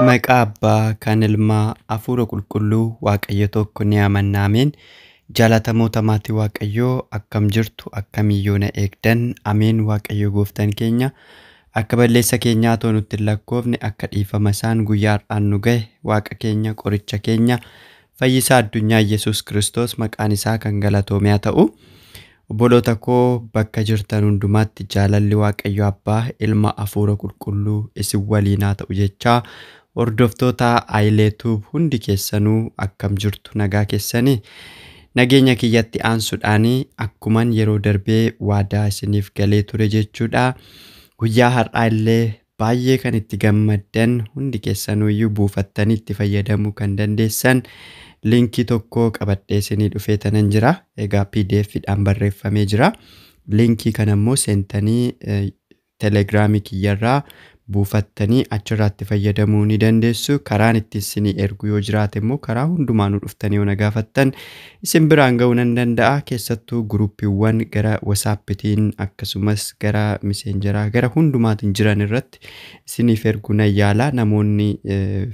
Maqaa Abbaa kan Ilmaa Hafuura Qulqulluu Waaqayyo tokko ni amanna. Ameen. Jaalatamoota maatii Waaqayyoo akkam jirtu, akkamiyyuu na eegdan. Ameen. Waaqayyo gooftaan keenya akka balleessa keenyaa otoo nutti hin lakkoofne akka dhiifama isaan guyyaa har'aan nu gahe Waaqa keenya qoricha keenya fayyisaa addunyaa Yesuus Kiristoos maqaan isaa kan galatoome haa ta'u. Obboloota koo bakka jirtan hundumaatti jaalalli Waaqayyo Abbaa Ilma Hafuura Qulqulluu isin waliin haa ta'u jechaa hordoftoota Ayilee Tuub hundi keessanuu akkam jirtu, nagaa keessanii? Nageenya kiyyatti aansuudhaanii akkuman yeroo darbee waadaa isiniif galee ture jechuudha. Guyyaa har'aa illee baay'ee kan itti gammaddan hundi keessanuyyuu buufattanii itti fayyadamuu kan dandeessan liinkii tokko qabadhee isinii dhufee tanan jira. Egaa PDF dhaan barreeffamee jira. Liinkii kana immoo seentanii telegiraamii kiyyarraa buufattanii achirraatti fayyadamuu ni dandeessu. Karaan itti isinii ergu yoo jiraate immoo karaa hundumaanuu dhuftanii yoo na gaafattan isin biraan ga'uu nan danda'a. Keessattuu guruuppiiwwan gara wasaappitiin akkasumas gara miseenjeraa gara hundumaatiin jiran irratti isiniif erguu nan yaala. Namoonni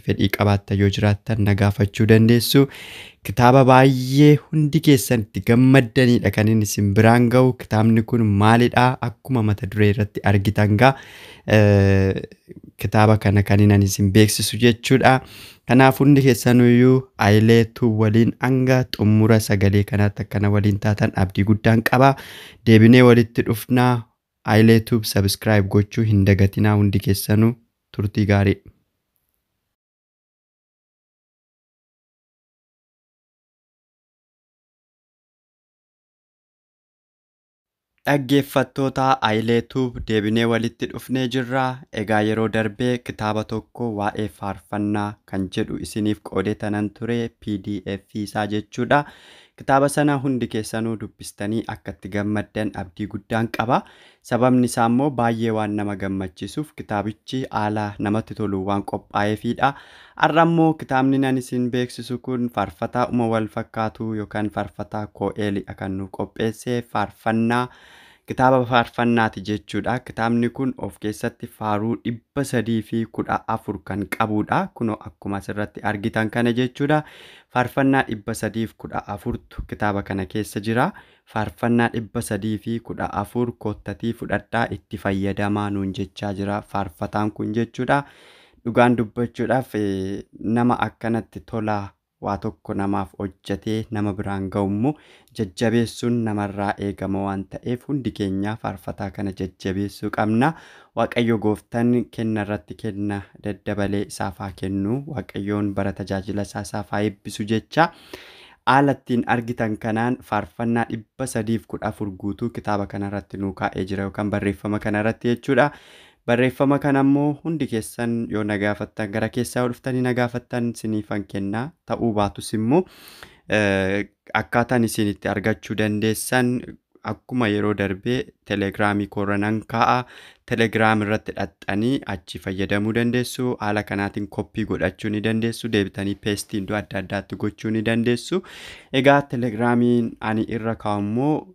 fedhii qabaattan yoo jiraattan na gaafachuu dandeessu. Kitaaba baay'ee hundi keessan itti gammaddanidha kan inni isin biraan ga'u. Kitaabni kun maalidha? Akkuma mata duree irratti argitan gaa kitaaba kana kan inni isin beeksisu jechuudha. Kanaaf hundi keessanuyyuu Ayilee Tuub waliin hanga xumura sagalee kanaatti akkana waliin taatan abdii guddaan qaba. Deebinee walitti dhufnaa. Ayilee Tuub subscribe gochuu hin dagatinaa hundi keessanuu. Turtii gaarii. Dhaggeeffattoota Ayilee Tuub deebinee walitti dhufnee jirra. Egaa yeroo darbee kitaaba tokko waa'ee faarfannaa kan jedhu isiniif qoodee tanan ture PDF isaa jechuudha. Kitaaba sana hundi keessanuu dubbistanii akka itti gammaddan abdii guddaan qaba. Sababni isaa immoo baay'ee waan nama gammachiisuuf kitaabichi haala namatti tolu waan qophaa'eefidha. Har'a immoo kitaabni nan isin beeksisu kun faarfataa uma wal fakkaatu yookaan faarfataa Koo'eelidha kan nu qopheesse faarfannaa kitaaba faarfannaati jechuudha. Kitaabni kun of keessatti faaruu 314 kan qabudha. Kunoo akkuma asirratti argitan kana jechuudha. Faarfannaa 314tu kitaaba kana keessa jira. Faarfannaa 314 kottatii fudhadhaa itti fayyadamaa nuun jechaa jira faarfataan kun jechuudha. Dhugaan dubbachuudhaaf nama akkanatti tolaa waa tokko namaaf hojjetee nama biraan ga'u immoo jajjabeessuun namarraa eegama waan ta'eef hundi keenya faarfataa kana jajjabeessuu qabna. Waaqayyo gooftaan kenna irratti kenna daddabalee isaaf haa kennu. Waaqayyoon bara tajaajila isaa isaaf haa eebbisu jecha. Haala ittiin argitan kanaan faarfannaa 314 guutuu kitaaba kanarratti nuu kaa'ee jira yookaan barreeffama kanarratti jechuudha. Barreeffama kana immoo hundi keessan yoo na gaafattan gara keessaa yoo dhuftanii na gaafattan isiniifan kennaa. Ta'uu baatus immoo akkaataan isin itti argachuu dandeessan akkuma yeroo darbee telegiraamii koorra nan kaa'a. Telegiraam irratti dhaxxanii achi fayyadamuu dandeessu. Haala kanaatiin koppii godhachuu ni dandeessu. Deebitanii peestii iddoo adda addaatti gochuu ni dandeessu. Egaa telegiraamiin ani irra kaa'u immoo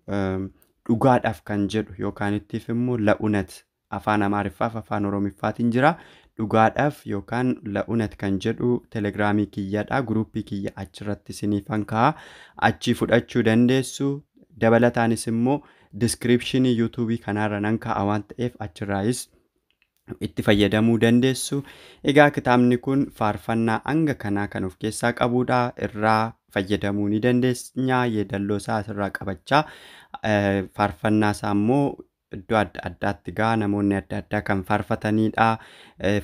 dhugaadhaaf kan jedhu yookaan ittiif immoo la'unat afaan Amaariffaaf afaan Oromiffaatiin jira. Dhugaadhaaf yookaan la'unat kan jedhu telegiraamii kiyyadha. Guruppii kiyya achirratti isiniifan kaa'a. Achi fudhachuu dandeessu. Dabalataanis immoo diskiripshinii yuutuubii kanaarra nan kaa'a waan ta'eef achirraayis itti fayyadamuu dandeessu. Egaa kitaabni kun faarfannaa hanga kanaa kan of keessaa qabudha. Irraa fayyadamuu ni dandeenya. Yeedalloo isaa asirraa qabachaa faarfannaa isaa immoo iddoo adda addaatti gaa namoonni adda addaa kan faarfatanidha.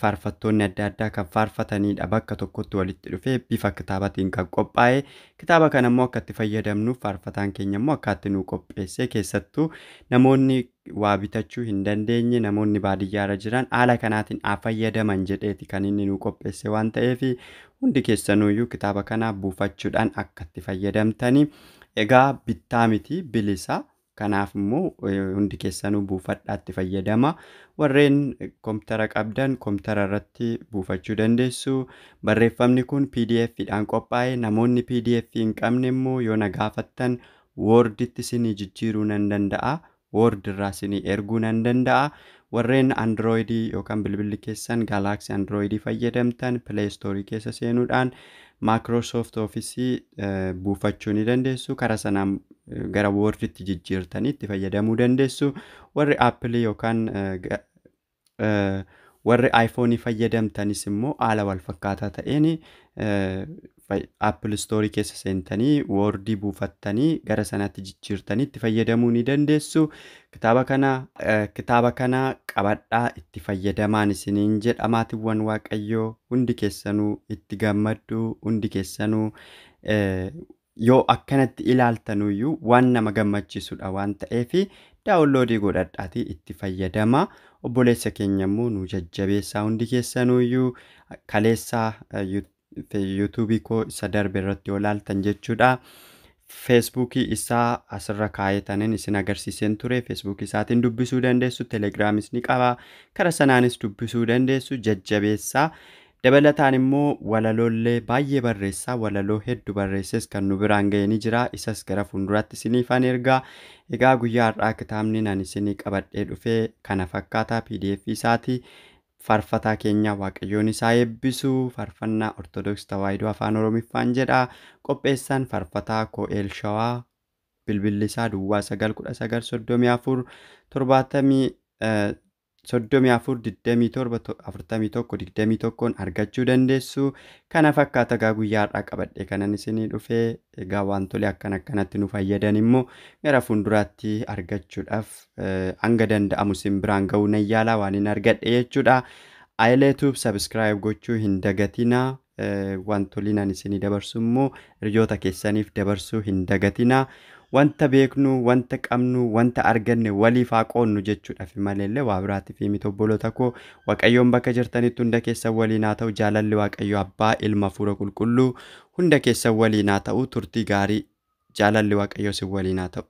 Faarfattoonni adda addaa kan faarfatanidha. Bakka tokkotti walitti dhufee bifa kitaabatiin kan qophaa'e. Kitaaba kana immoo akka itti fayyadamnuuf faarfataan keenya immoo akka itti nuu qopheesse keessattuu namoonni waa bitachuu hin dandeenye namoonni baadiyyaarra jiran haala kanaatiin haa fayyadaman jedheeti kan inni nuu qopheesse waan ta'eef hundi keessanuyyuu kitaaba kana buufachuudhaan akka itti fayyadamtanii. Egaa bittaa miti bilisa. Kanaaf immoo hundi keessanuu buufadhaatti fayyadama. Warreen kompiitara qabdan kompiitara irratti buufachuu dandeessu. Barreeffamni kun PDF dhaan qophaa'e. Namoonni PDF hin qabne immoo yoo na gaafattan Worditti isinii jijjiiruu nan danda'a. Word irraa isinii erguu nan danda'a. Warreen Androidii yookaan bilbilli keessan Galaxy Androidii fayyadamtan Play Store keessa seenuudhaan Microsoft Office buufachuu ni dandeessu. Karaa sanaan gara Worditti jijjiirtanii itti fayyadamuu dandeessu. Warri Apple yookaan warri iPhone fayyadamtanis immoo haala wal fakkaataa ta'een Apple Store keessa seentanii Wordii buufattanii gara sanatti jijjiirtanii itti fayyadamuu ni dandeessu. Kitaaba kana qabadhaa, itti fayyadamaan isiniin jedha. Maatiiwwan Waaqayyoo, hundi keessanuu itti gammaddu. Hundi keessanuu yoo akkanatti ilaaltanuyyuu waan nama gammachiisudha waan ta'eef downloadii godhadhaatii itti fayyadama. Obboleessa keenya immoo nu jajjabeessaa. Hundi keessanuyyuu kaleessaa YouTubeii koo isa darbe irratti yoo ilaaltan jechuudha. Facebookii isaa asirra kaa'etaniin isin agarsiiseen ture. Facebookii isaatiin dubbisuu dandeessu. Telegramis ni qaba. Karaa sanaanis dubbisuu dandeessu. Jajjabeessaa. Dabalataan immoo walaloollee baay'ee barreessaa. Walaloo hedduu barreesses kan nu biraan ga'e ni jira. Isas gara fuulduraatti isiniifan ergaa. Egaa guyyaa har'aa kitaabni ani isinii qabadhee dhufe kana fakkaataa PDF isaati. Faarfataa keenya Waaqayyoon isaa eebbisu. Faarfannaa Ortodoksii Tawaahidoo Afaan Oromiffaan jedha. Qopheessaan faarfataa Ko'eel Shawaa. Bilbilli isaa 0919 34 70 34 27 41 21 argachuu dandeessu. Kana fakkaata egaa guyyaa har'aa qabadhee kanan isinii dhufe. Egaa wantolee akkana akkanatti nu fayyadan immoo gara fuulduraatti argachuudhaaf hanga danda'amu isin biraan ga'uu nan yaala waan hin argadhe jechuudha. Ayilee Tube subscribe gochuu hin dagatinaa. Wantoliin ani isinii dabarsu immoo hiriyoota keessaniif dabarsuu hin dagatinaa. Wanta beeknu, wanta qabnu, wanta arganne waliif haa qoonnu jechuudhaaf maleellee waa biraatiif miti, obboloota koo. Waaqayyoon bakka jirtanitti hunda keessan waliin haa ta'u. Jaalalli Waaqayyo Abbaa, Ilma, Hafuura Qulqulluu hunda keessan waliin haa ta'u. Turtii gaarii. Jaalalli Waaqayyoo isin waliin haa ta'u.